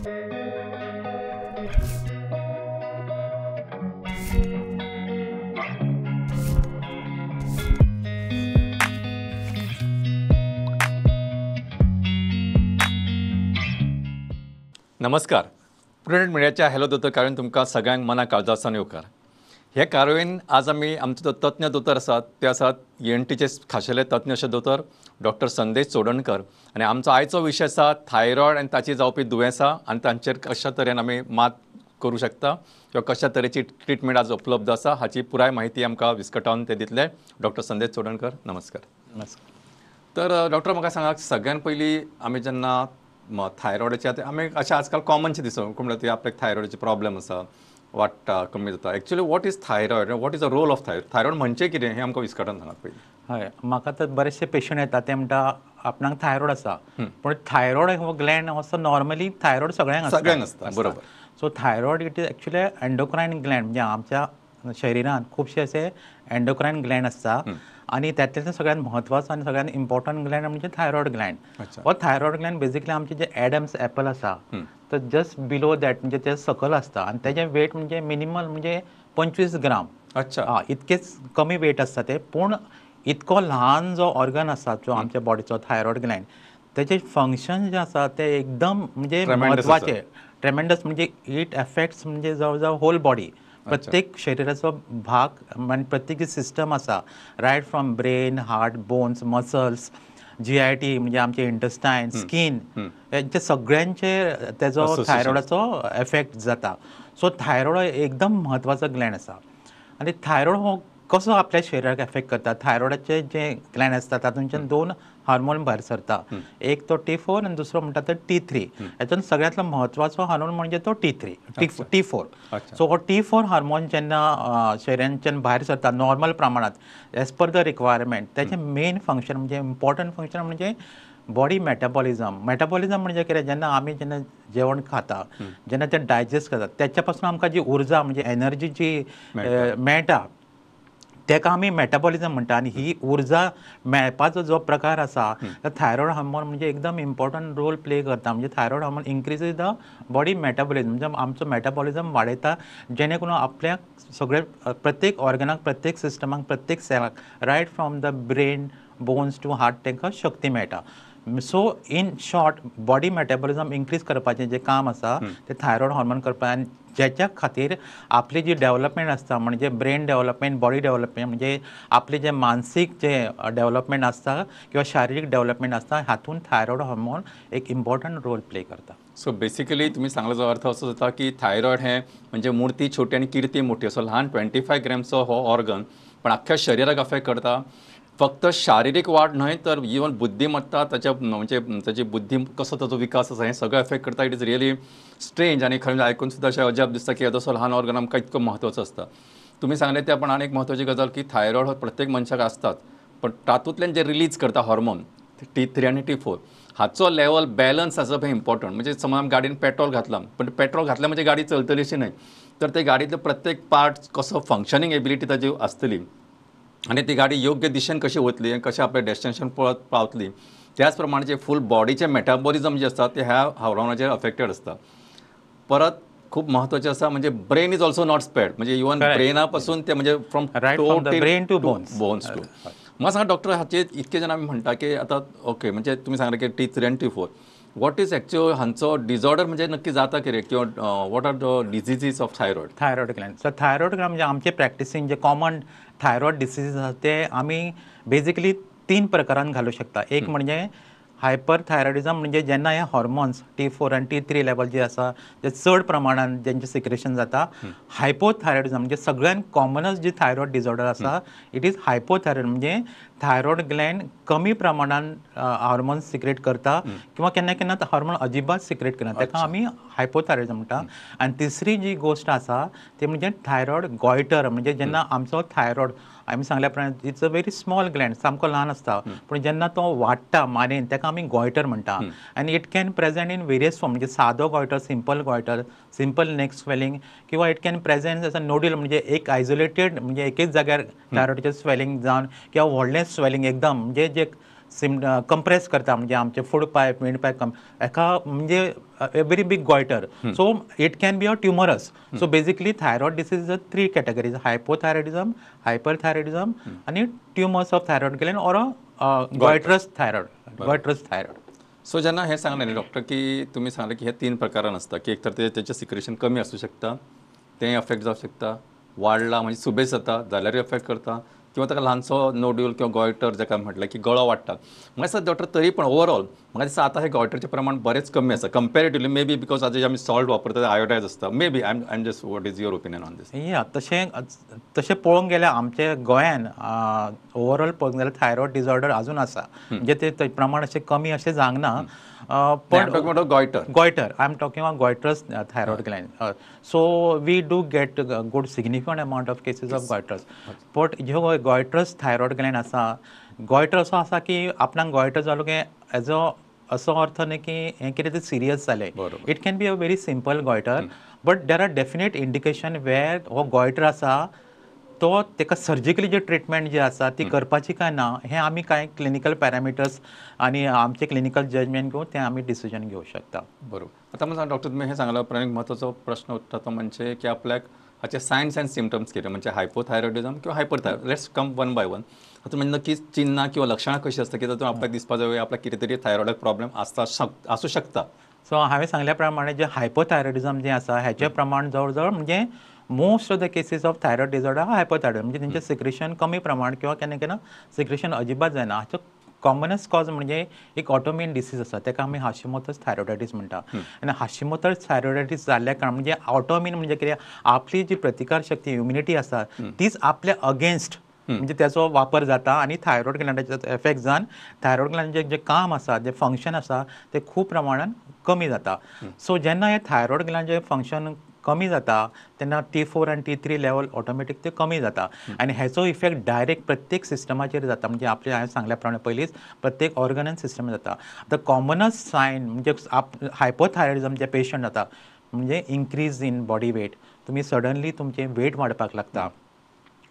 नमस्कार, प्रुडंट मिडियाच्या हॅलो दोतोर कार्यावळीन तुमकां सगळ्यांक मना काळजासान येवकार. हे कार्यावळीन आज आमी आमचो जो तज्ञ दोतोर आसात ते आसात ENTचे खाशेले तज्ञ अशे दोतोर डॉक्टर संदेश चोडणकर आनी आमचो आयचो विशय आसा थायरॉयड आनी ताची जावपी दुयेंसां आनी तांचेर कशा तरेन आमी मात करूं शकता किंवा कशा तरेची ट्रिटमेंट आज उपलब्ध आसा हाची पुराय माहिती आमकां विस्कटावन ते दितले. डॉक्टर संदेश चोडणकर, नमस्कार. नमस्कार. तर डॉक्टर म्हाका सांगा, सगळ्यान पयलीं आमी जेन्ना थायरॉयडाचे आतां आमी अशें आजकाल कॉमनशें दिसता म्हणल्यार ती आपल्याक थायरॉयडाचे प्रॉब्लेम आसा, वाडटा, कमी जाता. Actually what is thyroid, what is the role of thyroid, thyroid म्हणजे कितें हें आमकां विस्कटावन सांगात पयलीं. हय, म्हाका तर बरेचशे पेशंट येता ते म्हणटा आपणाक थायरॉयड आसा, पूण थायरॉयड हो ग्लँड असो नॉर्मली थायरॉयड सगळ्यांक आसता, सगळ्यांक आसता, बरोबर. So thyroid it is actually endocrine gland, म्हणजे आमच्या शरिरांत खुबशे असे एंडोक्रायन ग्लँड आसता आनी तातूंतल्यान सगळ्यांत म्हत्वाचो आनी सगळ्यांत इम्पॉर्टंट ग्लँड म्हणजे थायरॉयड ग्लँड. हो थायरॉयड ग्लँड बेजिकली आमचे जे एडम्स एपल आसा तर जस्ट बिलो that म्हणजे ते सकल आसता आनी तेजें वेट म्हणजे मिनिमल म्हणजे 25 ग्राम. अच्छा, हय, इतकेच कमी वेट आसता ते. पूण इतको ल्हान जो ऑर्गन आसा जो आमच्या बॉडीचो थायरॉयड ग्लँड, तेजें फंक्शन जें आसा तें एकदम म्हणजे म्हत्वाचें, ट्रेमेंडस. म्हणजे it affects म्हणजे जवळ जवळ होल बॉडी, प्रत्येक शरिराचो भाग आनी प्रत्येक सिस्टम आसा, right from brain, heart, bones, muscles, GIT म्हणजे आमचे इंटेस्टायन, स्कीन, हेंचे सगळ्यांचे तेजो थायरॉयडाचो एफेक्ट जाता. सो थायरॉयड एकदम म्हत्वाचो ग्लँड आसा. आनी थायरॉयड हो कसो आपल्या शरिराक एफेक्ट करता, थायरॉयडाचे जे ग्लँड आसता तातूंतल्यान दोन हार्मोन भायर सरता, एक तो T4 आनी दुसरो म्हणटा तो T3. हेतून सगळ्यांतलो म्हत्वाचो हार्मोन म्हणजे तो T3, T4. सो हो T4 hormone जेन्ना शरिरांच्यान भायर सरता नॉर्मल प्रमाणांत एज पर the requirement, तेजें मेन फंक्शन म्हणजे इम्पॉर्टंट फंक्शन म्हणजे बॉडी मेटाबॉलिझम. मेटाबॉलिझम म्हणजे कितें, जेन्ना आमी जेन्ना जेवण खाता, जेन्ना तें डायजेस्ट करता, तेच्या पासून आमकां जी उर्जा म्हणजे एनर्जी जी मेळटा तेका आमी मेटाबॉलिझम म्हणटा. आनी ही उर्जा मेळपाचो जो प्रकार आसा तो थायरॉयड हार्मोन म्हणजे एकदम इम्पॉर्टंट रोल प्ले करता. म्हणजे thyroid hormone increases the body metabolism, म्हणजे आमचो मेटाबॉलिझम वाडयता, जेणे करून आपल्याक सगळे प्रत्येक ऑर्गनाक, प्रत्येक सिस्टमाक, प्रत्येक सेलाक, right from the brain, bones to heart, तांकां शक्ती मेळटा. So in short, body metabolism increase करपाचें जें काम आसा तें थायरॉयड हार्मोन करपा, आनी जेच्या खातीर आपली जी डेवलपमेंट आसता म्हणजे ब्रेन डेवलपमेंट, बॉडी डेवलपमेंट, म्हणजे आपले जे मानसीक जे डेवलपमेंट आसता किंवा शारिरीक डेवलपमेंट आसता, हातूंत थायरॉयड हार्मोन एक इम्पॉर्टंट रोल प्ले करता. सो बेसिकली तुमी सांगला जो अर्थ असो जाता की थायरॉयड हें म्हणजे मूर्ती छोटी आनी किर्ती मोठी असो ल्हान 25 ग्रॅमचो हो ऑर्गन, पण अख्ख्या शरिराक अफेक्ट करता. फक्त शारिरीक वाड न्हय तर इवन बुद्धिमत्ता, ताच्या म्हणजे ताची बुद्धी कसो ताचो विकास आसा हें सगळें एफेक्ट करता. It is really strange आनी खरें आयकून सुद्दां अशें अजाप दिसता की येदोसो ल्हान ऑर्गन आमकां इतको म्हत्वाचो आसता. तुमी सांगलें तें पण आनी एक म्हत्वाची गजाल की थायरॉयड हो प्रत्येक मनशाक आसताच, पण तातूंतल्यान जे रिलीज करता हॉर्मोन T3 आनी T4 हाचो लेवल बॅलन्स आसप हें इम्पॉर्टंट. म्हणजे समज आमी गाडयेन पेट्रोल घातलां, पण पेट्रोल घातलें म्हणजे गाडी चलतली अशी न्हय, तर ते गाडयेंतले प्रत्येक पार्ट कसो फंक्शनींग एबिलिटी ताजी आसतली आनी ती गाडी योग्य दिशेन कशी वतली आनी कशें आपल्या डेस्टिनेशन पावतली, त्याच प्रमाणे जे फूल बॉडीचें मेटाबॉलिझम जें आसता तें ह्या हार्मोनाचेर अफेक्टेड आसता. परत खूब म्हत्वाचें आसा म्हणजे brain is also not spared, म्हणजे इवन ब्रेना पासून ते म्हणजे from brain to bones, bones to. म्हाका सांगा डॉक्टर, हाचेर इतके जाण आमी म्हणटा की आतां ओके म्हणजे तुमी सांगलें की T3 आनी T4, what is actual हांचो डिजॉर्डर म्हणजे नक्की जाता कितें किंवा what are the diseases of thyroid? Thyroid gland. So thyroid gland म्हणजे आमचे प्रॅक्टिसीन जे कॉमन थायरॉयड डिसीज आसा ते आमी बेजिकली 3 प्रकारान घालूं शकता. एक म्हणजे हायपर थायरॉयडिझम, म्हणजे जेन्ना हे हॉर्मोन्स T4 आनी T3 level जे आसा ते चड प्रमाणान जेंचें सिक्रेशन जाता. हायपोथायरॉयडिझम म्हणजे सगळ्यान कॉमनस्ट जी थायरॉयड डिसऑर्डर आसा it is hypothyroid, म्हणजे थायरॉयड ग्लँड कमी प्रमाणान हार्मोन्स सिक्रेट करता किंवा केन्ना केन्ना हार्मोन अजिबात सिक्रेट करना, ताका आमी हायपोथायरॉयडिझम म्हणटा. आनी तिसरी जी गोश्ट आसा ती म्हणजे थायरॉयड गॉयटर, म्हणजे जेन्ना आमचो थायरॉयड आमी सांगल्या प्रमाणे it's a very small gland, सामको ल्हान आसता, पूण जेन्ना तो वाडटा मानेन ताका आमी गॉयटर म्हणटा. आनी it can present in various form, म्हणजे सादो goitre, simple goitre, simple neck swelling, किंवा it can present as a nodule, म्हणजे एक आयसोलेटेड म्हणजे एकेच जाग्यार थायरॉयडचें स्वेलिंग जावन किंवा व्हडलें स्वेलिंग एकदम म्हणजे जे कंप्रेस करता म्हणजे आमचे फूड पायप विंड पायप एका म्हणजे a very big goiter. So it can be a tumorous. So basically thyroid disease is a three categories, hypothyroidism, hyperthyroidism आनी tumours of thyroid gland or a goitrous thyroid, goitrous thyroid. So जेन्ना हें सांगलें न्ही doctor की तुमी सांगलें की हे तीन प्रकारान आसता की एक तर ते तेचें सिक्रेशन कमी आसूं शकता तें अफेक्ट जावंक शकता, वाडला म्हणजे सुबेज जाता जाल्यारूय अफेक्ट करता, किंवा ताका ल्हानसो नोड्यूल किंवा गॉयटर जाका म्हटलें की गळो वाडटा. म्हाका दिसता डॉक्टर तरी पण ओवरऑल म्हाका दिसता आतां हे गॉयटरचें प्रमाण बरेंच कमी आसा कंपेरेटिवली, मे बी because आतां जे आमी सॉल्ट वापरता आयोडायज आसता, may be I am just what is your opinion on this? या तशें तशें पळोवंक गेल्यार आमचे गोंयान ओवरऑल पळोवंक गेल्यार थायरॉयड डिसऑर्डर अजून आसा, म्हणजे ते प्रमाण अशें कमी अशें जावंक ना. पण goitre, goitre I am talking about goitrous thyroid gland. So we do get good significant amount of cases of goitres. But ह्यो गॉयट्रस थायरॉयड ग्लँड आसा, गॉयटर असो आसा की आपणाक गॉयटर जालो की एजो असो अर्थ न्ही की हें कितें तें सिरियस जालें. It can be a very simple goitre, but there are definite indication where हो गॉयटर आसा तो ताका सर्जिकली जी ट्रिटमेंट जी आसा ती करपाची काय ना हें आमी कांय क्लिनिकल पॅरामिटर्स आनी आमचे क्लिनिकल जजमेंट घेवन तें आमी डिसिजन घेवं शकता. बरोबर. आतां म्हाका डॉक्टर तुमी हें सांगला उपरांत एक म्हत्वाचो प्रश्न उरता तो म्हणजे की आपल्याक हाचे सायन्स अँड सिमटम्स कितें, म्हणजे हायपोथायरॉयडिजम किंवा hyperthyroid, let's come one by one. आतां म्हणजे नक्कीच चिन्नां किंवा लक्षणां कशीं आसता की तातूंत आपल्याक दिसपा जाय आपल्याक कितें तरी थायरॉयडाक प्रॉब्लेम आसता आसूं शकता? सो हांवें सांगल्या प्रमाणे जें हायपोथायरॉयडिजम जें आसा हेचें प्रमाण जवळ जवळ म्हणजे most of the cases of thyroid disorder hypothyroid, म्हणजे तेंचें सिक्रेशन कमी प्रमाण किंवा केन्ना केन्ना सिक्रेशन अजिबात जायना. हाचो कॉमनस्ट कॉज म्हणजे एक ऑटोइम्यून डिसीज आसा ताका आमी हाशिमोटोस थायरॉयडायटीस म्हणटा. आनी हाशिमोटोस थायरॉयडायटीस जाल्ल्या कारणान म्हणजे ऑटोइम्यून म्हणजे कितें आपली जी प्रतिकार शक्ती इम्युनिटी आसा तीच आपल्या अगेन्स्ट म्हणजे त्याचो वापर जाता आनी थायरॉयड ग्लँडाचो एफेक्ट जावन थायरॉयड ग्लँडाचें जें काम आसा जें फंक्शन आसा तें खूब प्रमाणान कमी जाता. सो जेन्ना हें थायरॉयड ग्लँडाचें फंक्शन कमी जाता तेन्ना T4 आनी T3 level automatic ते कमी जाता आनी हेचो इफेक्ट डायरेक्ट प्रत्येक सिस्टमाचेर जाता. म्हणजे आपले हांवें सांगल्या प्रमाणे पयलींच प्रत्येक ऑर्गन आनी सिस्टम जाता. आतां कॉमनस्ट सायन म्हणजे हायपोथायरॉयडिजम जे पेशंट जाता म्हणजे इन्क्रीज इन बॉडी वेट, तुमी सडनली तुमचें वेट वाडपाक लागता,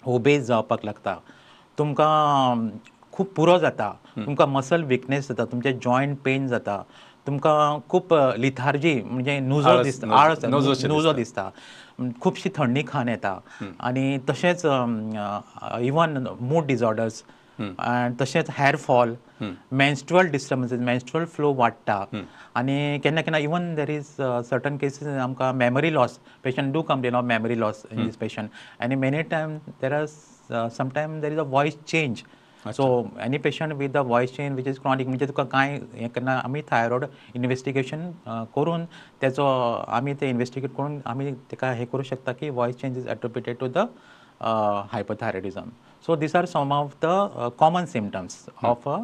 ओबेज जावपाक लागता, तुमकां खूब पुरो जाता, तुमकां मसल विकनेस जाता, तुमचें जॉयंट पेन जाता, तुमकां खूब लिथार्जी म्हणजे नुजो दिसता, आळस नुजो दिसता, खुबशी थंडी खान येता आनी तशेंच इवन मूड डिसऑर्डर्स तशेंच hair fall, menstrual disturbances, menstrual flow वाडटा आनी केन्ना केन्ना even there is certain cases आमकां memory loss, patient do complain of memory loss in this patient आनी many time there are sometime there is a voice change. So any patient with the voice change which is chronic म्हणजे तुका कांय हें करना, आमी thyroid investigation करून तेचो आमी ते इन्वेस्टिगेट करून आमी ताका हें करूं शकता की voice change is attributed to the hypothyroidism. So these are some of the common symptoms of a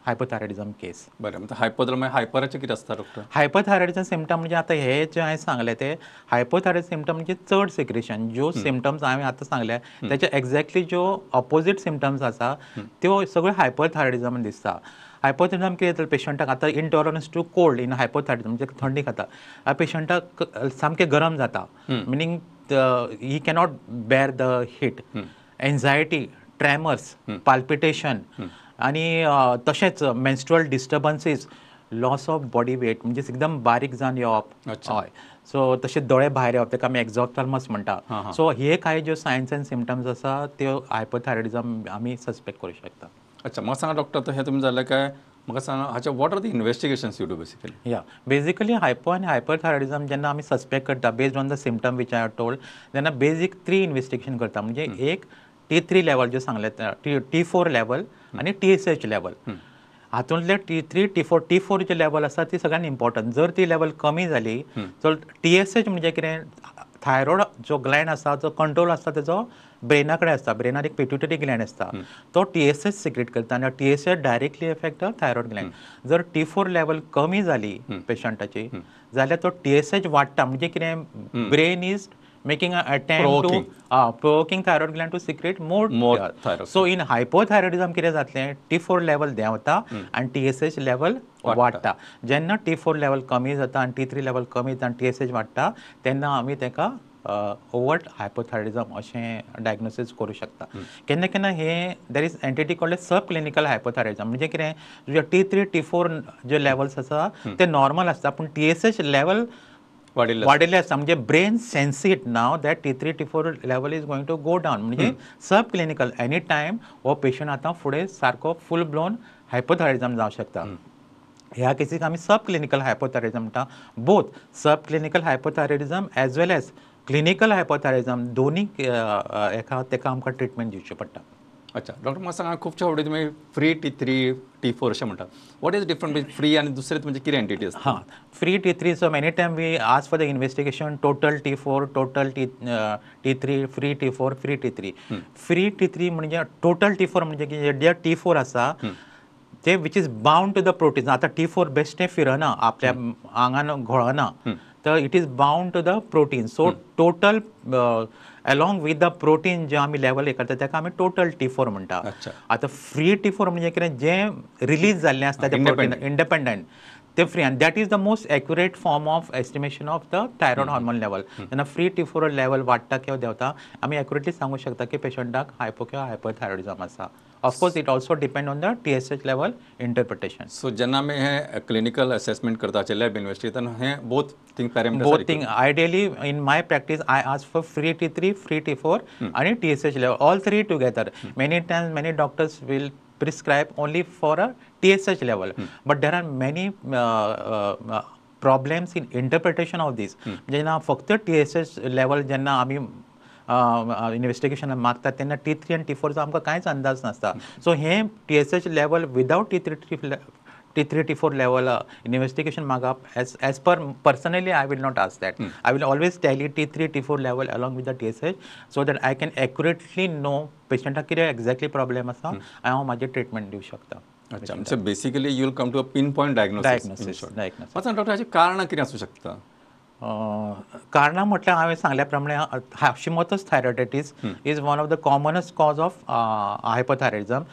hypothyroidism case. बरें, म्हणजे हायपोथायरॉइड हायपराचें कितें आसता डॉक्टर? हायपोथायरॉइडिजम सिमटम म्हणजे आतां हे जे हांवें सांगलें ते हायपोथायरॉइड सिमटम म्हणजे चड सिक्रेशन, ज्यो सिमटम्स हांवें आतां सांगले तेचे एक्झॅक्टली ज्यो ऑपोजीट सिमटम्स आसा त्यो सगळ्यो हायपोथायरॉइडिजमान दिसता. हायपोथायरॉइडिजम कितें जाता पेशंटाक आतां intolerance to cold in hypothyroidism म्हणजे थंडी खाता पेशंटाक सामकें गरम जाता, meaning he cannot bear the heat, anxiety, tremors, palpitation आनी तशेंच menstrual disturbances, loss of body weight म्हणजे एकदम बारीक जावन येवप, हय, सो तशें दोळे भायर येवप ताका आमी एक्झॉप्थाल्मस म्हणटा. सो हे कांय ज्यो सायन्स एंड सिमटम्स आसा त्यो हायपोथायरॉइडिजम आमी सस्पेक्ट करूं शकता. अच्छा, म्हाका सांगा डॉक्टर, आतां हें तुमी जालें काय म्हाका सांगा हाचे what are the investigations you do basically? Yeah basically hypo आनी हायपरथायरॉइडिजम जेन्ना आमी सस्पेक्ट करता based on the symptom which I have told तेन्ना बेजीक 3 इन्वेस्टिगेशन करता. म्हणजे एक T3 level जे सांगलें T4 level आनी TSH level. हातूंतले T3 T4 T4 जे लेवल आसा ती सगळ्यान इम्पॉर्टंट. जर ती लेवल कमी जाली तर TSH म्हणजे कितें थायरॉयड जो ग्लँड आसा जो कंट्रोल आसता तेजो ब्रेना कडेन आसता, ब्रेनार एक पिट्युटरी ग्लँड आसता तो TSH secrete करता आनी TSH directly affect the thyroid gland. जर T4 level कमी जाली पेशंटाची जाल्यार तो TSH वाडटा म्हणजे कितें brain is making an attempt to provoking thyroid gland to secrete more thyroid. So in hypothyroidism कितें जातलें T4 level देंवता आनी TSH level वाडटा. जेन्ना T4 level कमी जाता आनी T3 level कमी जाता आनी TSH वाडटा तेन्ना आमी ताका ओवर्ट हायपोथायरॉइडिजम अशें डायग्नोसीस करूं शकता. केन्ना केन्ना हे there is entity called sub clinical hypothyroidism, म्हणजे कितें तुजे T3 T4 जे लेवल्स आसा ते नॉर्मल आसता पूण TSH level वाडिल्ले आसता, म्हणजे brain sense it now that T3 T4 level is going to go down, म्हणजे सब क्लिनिकल एनी टायम हो पेशंट आतां फुडें सारको फूल ब्लोन हायपोथायरॉइडिजम जावंक शकता. ह्या केसीक आमी सब क्लिनिकल हायपोथायरॉइडिजम म्हणटा. Both sub clinical hypothyroidism as well as clinical hypothyroidism दोन्ही एका तेका आमकां ट्रिटमेंट दिवची पडटा. अच्छा डॉक्टर, म्हाका सांगा खुबशे फावटी तुमी फ्री T3 T4 अशें म्हणटा, what is different between free आनी दुसरे म्हणजे कितें एंटिटी आसता? हां, free T3, so many time we ask for the investigation total T4, total T3, free T4, free T3. Free T3 म्हणजे टोटल T4 म्हणजे कितें जे T4 आसा ते which is bound to the protein. आतां T4 बेश्टें फिरना, आपल्या आंगान घोळना, तर it is bound to the protein. So total along with the protein जे आमी लेवल हे करता ताका आमी टोटल T4 म्हणटा. आतां फ्री T4 म्हणजे कितें जें रिलीज जाल्लें आसता तें प्रोटीन इंडिपेंडंट ते फ्री, आनी that is the most accurate form of estimation of the thyroid hormone level. जेन्ना फ्री T4 level वाडटा किंवा देंवता आमी एक्युरेटली सांगूं शकता की पेशंटाक हायपो किंवा हायपरथायरॉइडिजम आसा. Of course it also depend on the TSH level interpretation. So जेन्ना आमी हें क्लिनिकल असेसमेंट करता लॅब इन्वेस्टिगेशन हें both thing parameters, both thing ideally in my practice I ask for free T3, free T4 आनी TSH level, all three together. Many times many doctors will prescribe only for a TSH level, but there are many problems in interpretation of this. जेन्ना फक्त TSH level जेन्ना आमी investigation मागतात तेन्ना T3 आनी T4 चो आमकां कांयच अंदाज नासता. सो हें TSH level without T3 T4 level investigation मागप as per personally I will not ask that. I will always tally T3 T4 level along with the TSH so that I can accurately know पेशंटाक कितें exactly problem आसा आनी हांव म्हाजें treatment दिवं शकता. अच्छा, so basically you will come to a pin point diagnosis. मातसो डॉक्टर, हाचीं कारणां कितें आसूं शकता? कारणां म्हटल्यार हांवें सांगल्या प्रमाणे Hashimoto's thyroiditis is one of the commonest cause of hypothyroidism.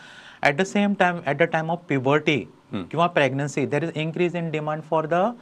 At the same time at the time of puberty किंवा pregnancy there is increase in demand for the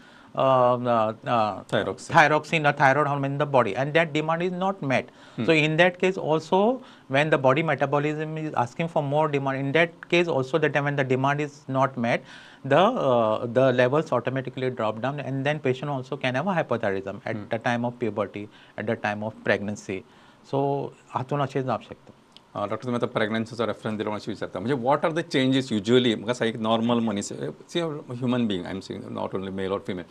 thyroxine or thyroid hormone in the body, and that demand is not met. So in that case also when the body metabolism is asking for more demand, in that case also the time when the demand is not met, the levels automatically drop down, and then patient also can have a hypothyroidism at the time of puberty, at the time of pregnancy. So हातून अशें जावंक शकता. Doctor, तुमी आतां प्रेग्नन्सीचो reference दिलो अशें विचारता, म्हणजे what are the changes usually? म्हाका सांग, एक नॉर्मल मनीस, human being, I am saying not only male or female,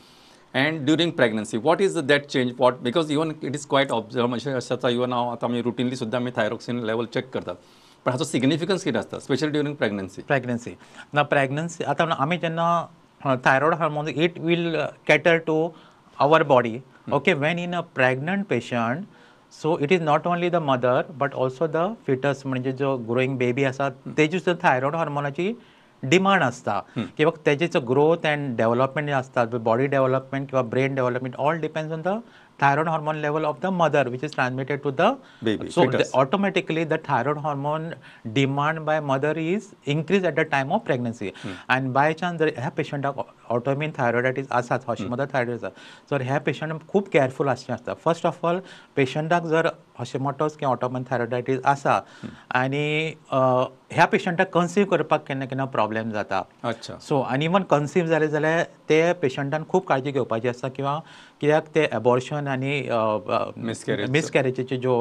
and during pregnancy what is that change? What, because even it is quite observe अशें आसता, इवन हांव आतां आमी routinely सुद्दां आमी थायरॉक्सिन लेवल चॅक करतात, पण हाचो सिग्निफिकन्स कितें आसता स्पेशली ड्युरींग प्रेग्नन्सी? प्रेग्नन्सी ना, प्रेग्नन्सी आतां आमी जेन्ना thyroid hormone it will cater to our body, okay. When in a pregnant patient, so it is not only the mother but also the fetus, म्हणजे जो growing baby आसा तेजी सुद्दां thyroid हॉर्मोनाची demand आसता किंवा तेजे ग्रोथ अँड डेव्हलपमेंट जे आसता, body development किंवा brain development, all depends on the thyroid hormone level of the mother which is transmitted to the baby. So automatically the thyroid hormone demand by mother is increase at the time of pregnancy. And by chance जर ह्या पेशंटाक autoimmune थायरॉइडायटीस आसात, हशिमोटो thyroid आसा, so ह्या patient खूब careful आसचें आसता. First of all पेशंटाक जर हशिमोटोस किंवा ऑटोइम्यून थायरॉइडायटीस आसा आनी ह्या पेशंटाक कन्सीव करपाक केन्ना केन्ना प्रॉब्लेम जाता. अच्छा. सो आनी इवन कन्सीव जालें जाल्यार ते पेशंटान खूब काळजी घेवपाची आसता किंवा कित्याक ते एबॉर्शन आनी मिसकॅरेजीचे ज्यो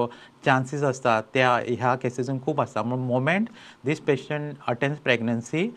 चान्सीस आसता त्या ह्या केसीसून खूब आसता. म्हणून moment this patient attends pregnancy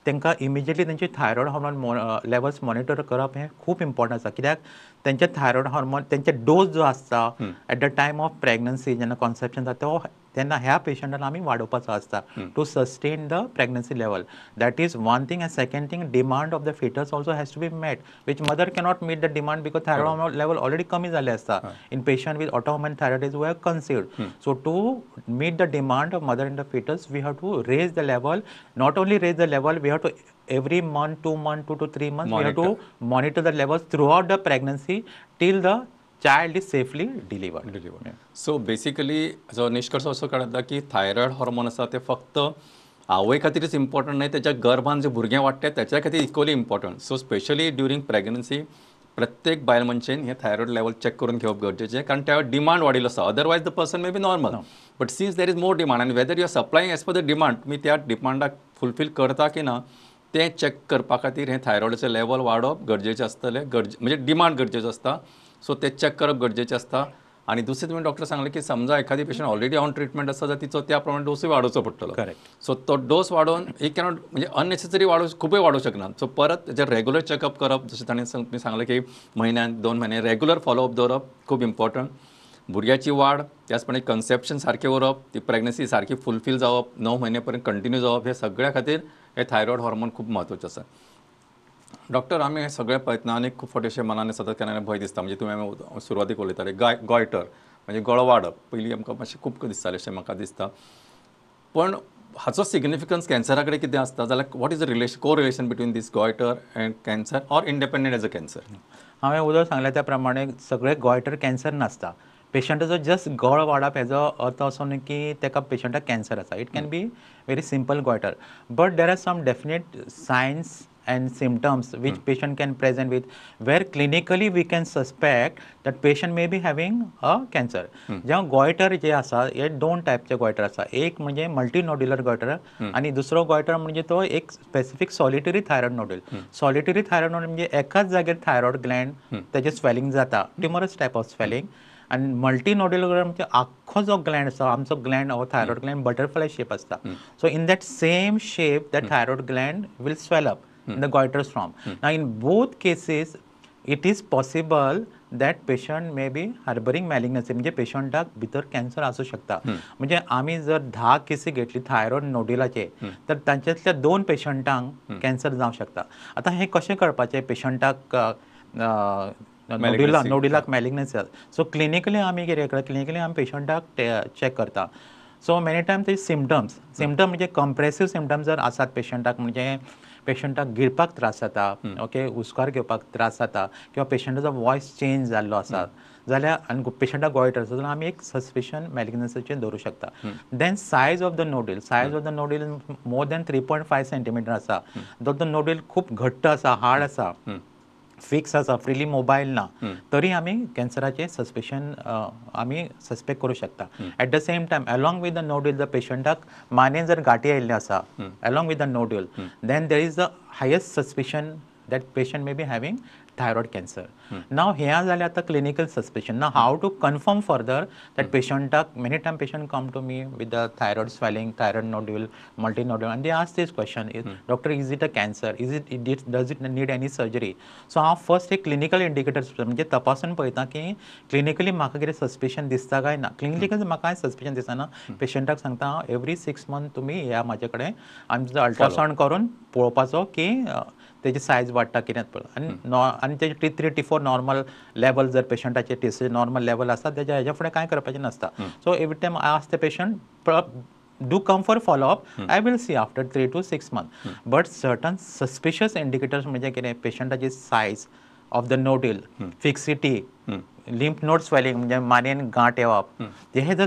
तांकां इमिजिएटली तेंची थायरॉयड हॉर्मोन लेवल्स मॉनिटर करप हें खूब इम्पॉर्टंट आसा, कित्याक तेंचे थायरॉयड हॉर्मोन तेंचे डोज जो आसता at the time of pregnancy जेन्ना कॉन्सेप्शन जाता तो तेन्ना ह्या पेशंटान आमी वाडोवपाचो आसता to sustain the pregnancy level. That is one thing. And second thing, demand of the fetus also has to be met, which mother cannot meet the demand because thyroid hormone level already कमी जाल्ले आसता in patient with autoimmune thyroiditis who have conceived. So to meet the demand of mother and the fetus we have to raise the level. Not only raise the level, we have to every month, 2 months, 2 to 3 months, we have to monitor the levels throughout the pregnancy till the child is safely delivered. So basically जो निष्कर्ष असो काडटा की thyroid hormone आसा ते फक्त आवय खातीरच important न्हय, तेच्या गर्भान जे भुरगें वाडटा तेच्या खातीर equally important. So specially during pregnancy प्रत्येक बायल मनशेन हे थायरॉयड लेवल चॅक करून घेवप गरजेचें, कारण त्या डिमांड वाडिल्लो आसा. Otherwise the person may be normal, but since there is more demand आनी whether you are supplying as per the demand, तुमी त्या डिमांडाक फुलफील करता की ना तें चॅक करपा खातीर हें थायरॉयडाचें लेवल वाडोवप गरजेचें आसतलें. गरजे म्हणजे डिमांड गरजेचो आसता, सो तें चॅक करप गरजेचें आसता. आनी दुसरें तुमी डॉक्टर सांगलें की समजा एखादी पेशंट ऑलरेडी ऑन ट्रिटमेंट आसा जाल्यार तिचो त्या प्रमाणे डोसूय वाडोवचो पडटलो. करेक्ट. सो तो डोस वाडोवन he cannot म्हणजे अननेसेसरी वाडोवं खुबूय वाडोवंक शकना. सो परत तेजेर रेगुलर चॅकअप करप, जशें ताणें तुमी सांगलें की म्हयन्यान 2 म्हयने रेगुलर फॉलोअप दवरप खूब इम्पॉर्टंट. भुरग्याची वाड, त्याचप्रमाणे कन्सेप्शन सारकें उरप, ती प्रेग्नन्सी सारकी फुलफील जावप, 9 म्हयने पर्यंत कंटिन्यू जावप, हे सगळ्या खातीर हे थायरॉयड हॉर्मोन खूब म्हत्वाचें आसा. डॉक्टर, आमी हें सगळें पळयतना आनी खूब फावटी अशें मनान सतत केन्ना भंय दिसता. म्हणजे तुमी आमी सुरवातीक उलयताले गॉयटर म्हणजे गळो वाडप, पयलीं आमकां मातशें खूब दिसतालें अशें म्हाका दिसता. पण हाचो सिग्निफिकन्स कॅन्सरा कडेन कितें आसता जाल्यार what is the relation, correlation between this goitre and cancer or independent as a cancer? हांवें उदक सांगलें त्या प्रमाणे सगळे गॉयटर कॅन्सर नासता. पेशंटाचो जस्ट गळो वाडप हेजो अर्थ असो न्हू की ताका पेशंटाक कॅन्सर आसा. It can be very simple goitre, but there are some definite signs and symptoms which patient can present with, where clinically we can suspect that patient may be having a cancer. जेव्हा goiter जे आसा हे 2 टायपचे goiter आसा. एक म्हणजे multinodular goiter आनी दुसरो goiter म्हणजे तो एक specific solitary thyroid nodule. Solitary thyroid nodule म्हणजे एकाच जागेर थायरॉयड ग्लँड तेजें स्वेलिंग जाता, ट्युमरस टायप ऑफ स्वेलिंग. आनी मल्टीनोड्युलर म्हणजे आख्खो जो ग्लँड आसा, आमचो ग्लँड हो थायरॉयड ग्लँड बटरफ्लाय शेप आसता. So in that same shape that thyroid gland will swell up in the goitrous form. Now in both cases it is possible that patient may be harboring malignancy, म्हणजे पेशंटाक भितर cancer आसूं शकता. म्हणजे आमी जर 10 केसी घेतली थायरॉयड नोड्युलाचे तर तांच्यातल्या 2 पेशंटांक कॅन्सर जावं शकता. आतां हें कशें कळपाचें पेशंटाक नोड्युलाक मॅलिग्नन्सी आसा? सो क्लिनिकली आमी कितें करता, क्लिनिकली आमी पेशंटाक चॅक करता. सो मेनी टायम ते सिमटम्स, सिमटम म्हणजे कंप्रेसिव सिमटम्स जर आसात पेशंटाक, म्हणजे पेशंटाक गिळपाक त्रास जाता, ओके, हुस्कार घेवपाक त्रास जाता, किंवा पेशंटाचो वॉयस चेंज जाल्लो आसा जाल्यार आनी पेशंटाक गॉयटर आसा जाल्यार आमी एक सस्पिशन मॅलिग्नन्सीचें दवरूं शकता. Then size of the nodule, size of the nodule more than 3.5 centimetre आसा, जर तो नोड्यूल खूब घट्ट आसा, हार्ड आसा, फिक्स आसा, फ्रिली मोबायल ना, तरी आमी कॅन्सराचें सस्पिशन आमी सस्पेक्ट करूं शकता. At the same time along with the nodule जर पेशंटाक मानेन जर गांठी आयिल्ल्यो आसा along with the nodule, then there is the highest suspicion that patient may be having thyroid cancer. Now हे जालें आतां clinical suspicion. Now how to confirm further that पेशंटाक, many time patient come to me with the thyroid swelling, thyroid nodule, multi nodule, आनी they ask this question, doctor is it a cancer, is it, does it need any surgery? So हांव first एक clinical indicators म्हणजे तपासून पळयता की clinically म्हाका कितें suspicion दिसता काय ना. क्लिनिकली म्हाका कांय सस्पिशन दिसना, पेशंटाक सांगता हांव एवरी 6 मंथ तुमी येया म्हाजे कडेन, आमचो अल्ट्रासावंड करून पळोवपाचो की तेजी सायज वाडटा कितें पळय. आनी आनी तेजे T3 T4 normal level जर पेशंटाचे टी नॉर्मल लेवल आसा तेज्या हेज्या फुडें कांय करपाचें नासता. So every time I ask the patient do come for follow up, I will see after 3 to 6 month. But certain suspicious indicators म्हणजे कितें, पेशंटाची size of the nodule, fixity, lymph node swelling म्हणजे मानेन गांठ येवप, हे जर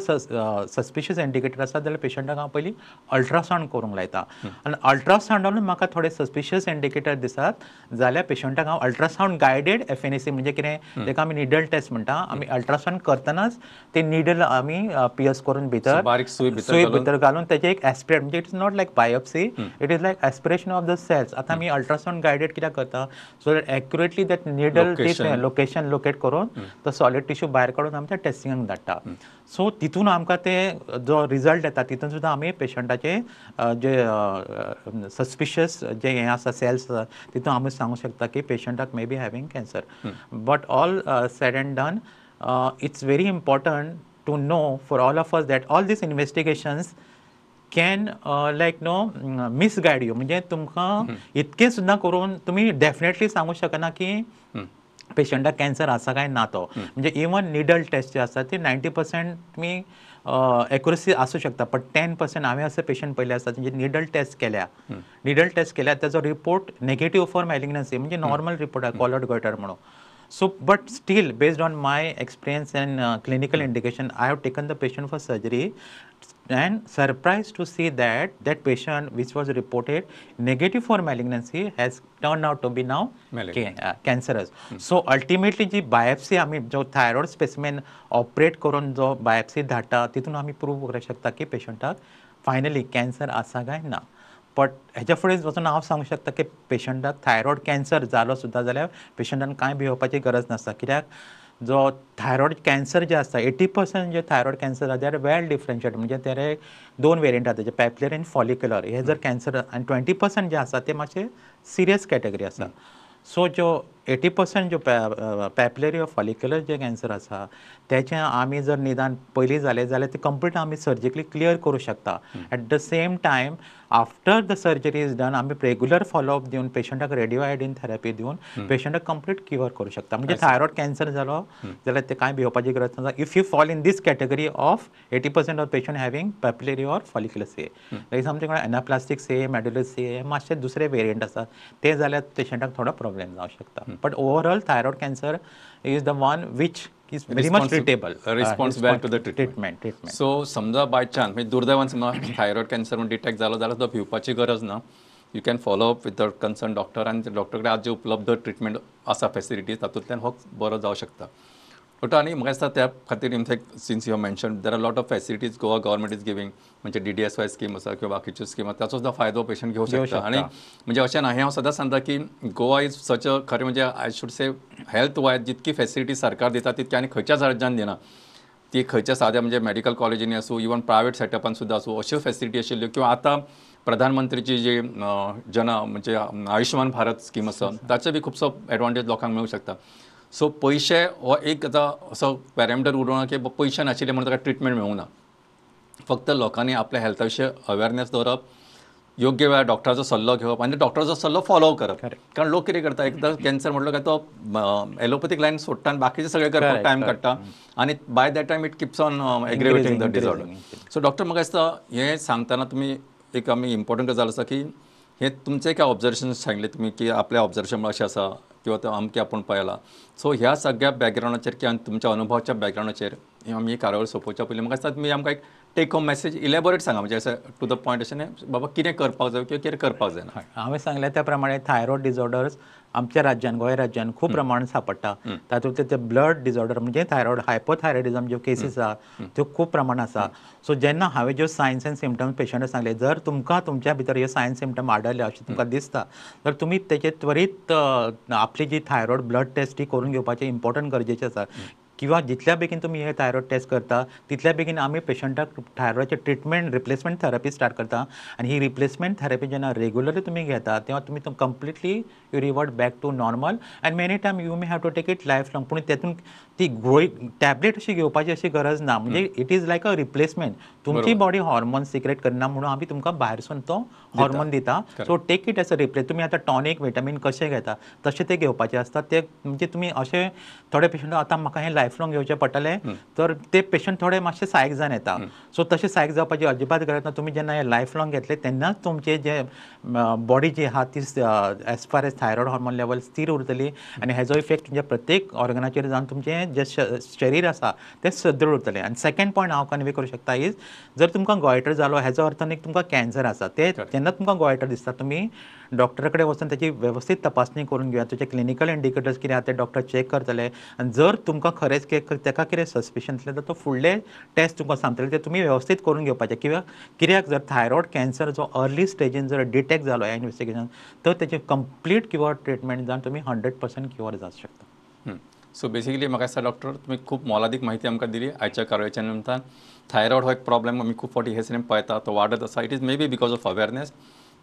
सस्पिशियस इंडिकेटर आसा जाल्यार पेशंटाक हांव पयलीं अल्ट्रासावंड करूंक लायता. आनी अल्ट्रासावंडानूय म्हाका थोडे सस्पिशियस इंडिकेटर दिसतात जाल्यार पेशंटाक हांव अल्ट्रासावंड गायडेड FNAC म्हणजे कितें, ताका आमी निडल टेस्ट म्हणटा. आमी अल्ट्रासावंड करतनाच ते निडल आमी पियर्स करून भितर बारीक सुय भितर घालून तेजें एक एस्पिरेट, म्हणजे it is not like biopsy, it is like aspiration of the cells. आतां आमी अल्ट्रासावंड गायडेड कित्याक करता, so that accurately that needle location locate करून तो सॉलिड टिश्यू भायर काडून आमच्या टेस्टिंगाक धाडटा. सो तितून आमकां ते जो रिजल्ट येता तितून सुद्दां आमी पेशंटाचे जे सस्पिशियस जे हें आसा सेल्स आसा तितून आमी सांगूंक शकता की पेशंटाक may be having cancer. But all said and done, it's very important to know for all of us that all these investigations can like no misguide you. म्हणजे तुमकां इतकें सुद्दां करून तुमी डेफिनेटली सांगूंक शकना की पेशंटाक कॅन्सर आसा काय ना तो. म्हणजे इवन निडल टेस्ट जे आसा ती 90% तुमी एक्युरसी आसूं शकता, बट 10% हांवें अशे पेशंट पळयले आसा तेंचे निडल टेस्ट केल्या, निडल टेस्ट केल्या तेजो रिपोर्ट नेगेटीव फॉर मॅलिग्नन्सी, म्हणजे नॉर्मल रिपोर्ट आसा, कॉलर्ड गॉयटर म्हणून. So but still based on my experience and clinical indication I have taken the patient for surgery and surprised to see that that patient which was reported negative for malignancy has turned out to be now cancerous. So ultimately ji biopsy आमी जो thyroid specimen operate करून जो biopsy धाडटा तितून आमी prove करूंक शकता की पेशंटाक फायनली कॅन्सर आसा काय ना. बट हेच्या फुडें वचून हांव सांगूंक शकता की पेशंटाक थायरॉयड कॅन्सर जालो सुद्दां जाल्यार पेशंटान कांय भियोवपाची गरज नासता, कित्याक जो थायरॉयड कॅन्सर जे आसता 80% जे थायरॉयड कॅन्सर आसा they are well differentiate, म्हणजे ते दोन वेरियंट आसा तेजे पॅप्युलर आनी फॉलिक्युलर हे जर कॅन्सर आनी 20% जे आसा ते मातशे सिरियस कॅटेगरी आसा. सो ज्यो 80% ज्यो पॅप्युलरी वा फॉलिक्युलर जे कॅन्सर आसा तेचें आमी जर निदान पयलीं जालें जाल्यार ते कंप्लीट आमी सर्जिकली क्लियर करूं शकता. At the same time after the surgery is done आमी रेगुलर फॉलोअप दिवन पेशंटाक रेडियो आयोडीन थेरपी दिवन पेशंटाक कंप्लीट क्युअर करूं शकता. म्हणजे थायरॉयड कॅन्सर जालो जाल्यार ते कांय भिवपाची गरज ना if you fall in this category of 80% of patient having papillary or follicular CA. Like something anaplastic CA, medullary CA मातशे दुसरे वेरियंट आसा ते जाल्यार पेशंटाक थोडो प्रॉब्लेम जावंक शकता. But overall thyroid cancer is the one which is very much treatable, response well to the treatment. So समजा बाय चान्स म्हणजे दुर्दैवान समजा थायरॉयड कॅन्सर म्हणून डिटेक्ट जालो जाल्यार तो भिवपाची गरज ना. You can follow up with the concern doctor आनी डॉक्टर कडेन आज जे उपलब्ध ट्रिटमेंट आसा फॅसिलिटीज तातूंतल्यान हो बरो जावं शकता. डॉक्टर आनी म्हाका दिसता त्या खातीर in fact since you mention there are lot of facilities Goa government is giving, म्हणजे DDSY scheme आसा किंवा बाकीच्यो स्कीम आसा ताचो सुद्दां फायदो पेशंट घेवंक शकता. आनी म्हणजे अशें ना, हें हांव सदांच सांगता की गोवा is such अ खरें म्हणजे I should say health wise जितकी फॅसिलिटी सरकार दिता तितकी आनी खंयच्याच राज्यान दिना. ती खंयच्या साद्या म्हणजे मेडिकल कॉलेजींनी आसूं इवन प्रायवेट सेटअपान सुद्दां आसूं अश्यो फॅसिलिटी आशिल्ल्यो. किंवा आतां प्रधानमंत्रीची जी जन म्हणजे आयुष्यमान भारत स्कीम आसा ताचो बी खुबसो एडवांटेज लोकांक मेळूंक शकता. सो पयशे हो एक आतां असो पॅरामिटर उरोना की पयशे नाशिल्ले म्हणून ताका ट्रिटमेंट मेळूंक ना. फक्त लोकांनी आपल्या हेल्था विशीं अवेरनेस दवरप, योग्य वेळार डॉक्टराचो सल्लो घेवप आनी डॉक्टराचो सल्लो फॉलो करप. कारण लोक कितें करता, एकदां कॅन्सर म्हटलो काय तो एलोपॅथीक लायन सोडटा आनी बाकीचे सगळे करपाक टायम काडटा आनी by that time it keeps on aggravating the disorder. So doctor म्हाका दिसता हें सांगतना तुमी एक आमी इम्पॉर्टंट गजाल आसा की हें तुमचें काय ऑब्जर्वेशन सांगलें तुमी की आपल्या ऑब्जर्वेशन अशें आसा किंवा तो अमकें आपूण पळयलां. सो ह्या सगळ्या बॅकग्रावंडाचेर किंवा तुमच्या अनुभवाच्या बॅकग्रावंडाचेर आमी कार्यावळ सोंपोवच्या पयलीं म्हाका दिसता तुमी आमकां एक टेक होम मॅसेज इलेबोरेट सांगा, म्हणजे अशें टू the point अशें न्ही बाबा कितें करपाक जाय किंवा कितें करपाक जायना. हांवें सांगलें त्या प्रमाणे थायरॉयड डिसऑर्डर्स आमच्या राज्यान गोंय राज्यान खूब प्रमाणात सापडटा. तातूंत ते ब्लड डिसऑर्डर म्हणजे थायरॉयड हायपोथायरॉयडिजम ज्यो केसीस आसा त्यो खूब प्रमाणात आसा. सो जेन्ना हांवें ज्यो सायन्स एंड सिमटम्स पेशंटाक सांगले, जर तुमकां तुमच्या भितर हे सायन्स सिमटम आढळ्ळे अशें तुमकां दिसता तर तुमी तेजे त्वरीत आपली जी थायरॉयड ब्लड टेस्ट ही करून घेवपाचें इम्पॉर्टंट गरजेचें आसा. किंवा जितल्या बेगीन तुमी हे थायरॉयड टेस्ट करता तितल्या बेगीन आमी पेशंटाक थायरॉयडाचे ट्रिटमेंट रिप्लेसमेंट थेरपी स्टार्ट करता. आनी ही रिप्लेसमेंट थेरपी जेन्ना रेगुलरली तुमी घेता तेन्ना तुमी completely you revert back to normal and many time you may have to take it life long. पूण तेतून ती गोळी टॅबलेट अशी घेवपाची अशी गरज ना, म्हणजे it is like a replacement. तुमची बॉडी हॉर्मोन सिक्रेट करना म्हणून आमी तुमकां भायरसून तो हॉर्मोन दिता. So take it as a replace. तुमी आतां टॉनीक विटामीन कशें घेता तशें ते घेवपाचें आसता. ते म्हणजे तुमी अशें थोडे पेशंट आतां म्हाका हें लायफ लाँग घेवचें पडटलें तर ते पेशंट थोडे मातशे सायक जावन येता. सो तशें सायक जावपाची अजिबात गरज ना. तुमी जेन्ना हें लायफ लाँग घेतलें तेन्नाच तुमचें जे बॉडी जी आहा ती as far as thyroid hormone level स्थिर उरतली आनी हेजो इफेक्ट तुमच्या प्रत्येक ऑर्गनाचेर जावन तुमचें जें शरीर आसा तें सदृढ उरतलें. आनी सेकंड पॉयंट हांव कन्वे करूं शकता is जर तुमकां गोयटर जालो हेजो अर्थ न्ही तुमकां कॅन्सर आसा. ते जेन्ना तुमकां गोयटर दिसता तुमी डॉक्टरा कडेन वचून ताची वेवस्थीत तपासणी करून घेवया, तुजे क्लिनिकल इंडिकेटर्स कितें आहा ते डॉक्टर चॅक करतले आनी जर तुमकां खरेंच ताका कितें सस्पिशन आसलें तर तो फुडले टेस्ट तुमकां सांगतले ते तुमी वेवस्थीत करून घेवपाचे. किंवा कित्याक जर थायरॉयड कॅन्सर जो अर्ली स्टेजीन जर डिटेक्ट जालो ह्या इन्वेस्टिगेशन तर तेचे कंप्लीट क्युअर ट्रिटमेंट जावन तुमी 100% क्युअर जावंक शकता. सो बेसिकली म्हाका दिसता डॉक्टर तुमी खूब मोलादीक म्हायती आमकां दिली आयच्या कार्यावळीच्या निमतान. थायरॉयड हो एक प्रॉब्लेम आमी खूब फावटी हे सिनेम पळयता तो वाडत आसा. It is may be because of awareness.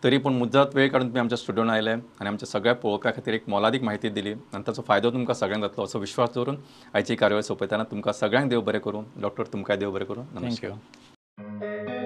तरी पूण मुजरत वेळ काडून तुमी आमच्या स्टुडियोन आयले आनी आमच्या सगळ्या पळोवप्या खातीर एक मोलादीक म्हायती दिली आनी ताचो फायदो तुमकां सगळ्यांक जातलो असो विश्वास दवरून आयची कार्यावळ सोंपयतना तुमकां सगळ्यांक देव बरें करूं. डॉक्टर तुमकां देव बरें करूं. नमस्कार.